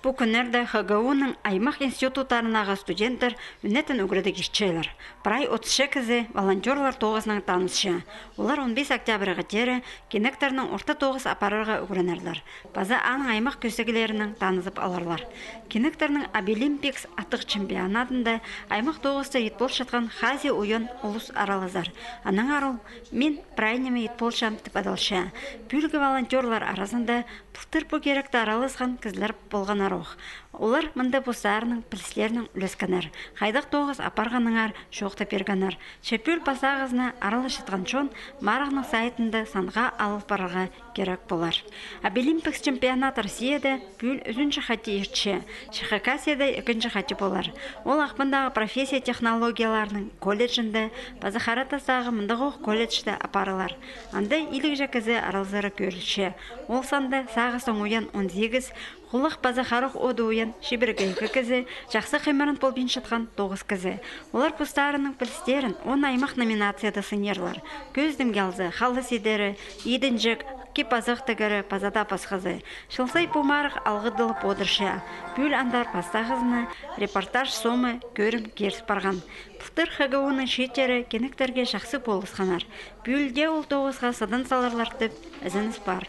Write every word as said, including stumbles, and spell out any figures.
Пу кӱннерде Х Г У-ның аймах институттарындағы студенттер ӱнетін ӱгредіг иртчелер. Прай отыс читі кізі волонтёрлар тоғызынаң танысча. Олар он пис октябрьға теере кинектернің орта тоғыс апарарға ӱгренерлер. Паза аның аймах кӧзідігілерінең танызып аларлар. Кинектернің Абилимпикс аттығ чемпионатында аймах тоғыста ит полчатхан Хазия уйан улус аралазар. Аннаңар ол «Мин прай ниме ит полчам» тіп адалча. Пӱӱлгі волонтёрлар аразында пылтыр пу киректе араласхан кізілер полғаннар ох. Олар мында постарының пілістерінең ӱлескеннер. Хайдағ тоғыс апарғаннаңар чоохтап пиргеннер. Че пӱӱл пастағызына араласчатхан чон марығның сайтында санға алып парарға кирек полар. Абилимпикс чемпионат Россияда пӱӱл ӱзінҷі хати иртче, че Хакасияда ікінҷі хати полар. Ол Ахпандағы профессия технологияларының колледжінде паза Харатастағы мындағох колледжте апарылар. Анда илігҷе кізі аралзары кӧрілче. Ол санда сағыстаң уян он сигіс, хулах паза харах оды уян чибіргі ікі кізі, чахсы хыймыран полбинчатхан тоғыс кізі. Олар постарының пілістерін он аймах номинацияда сынарлар. Кӧзідімге алза, халас идері, идінҷек, кип-азах тігері паза даа пасхазы. Чыл сай пу марығ алғыдылып одырча. Пӱӱл андар пастағызына репортаж сомы кӧрім киріс парған. Пылтыр Х Г У-ның чииттері кинектерге чахсы полысханнар. Пӱӱл дее ол тоғысха сыдан саларлар тіп ізеніс пар.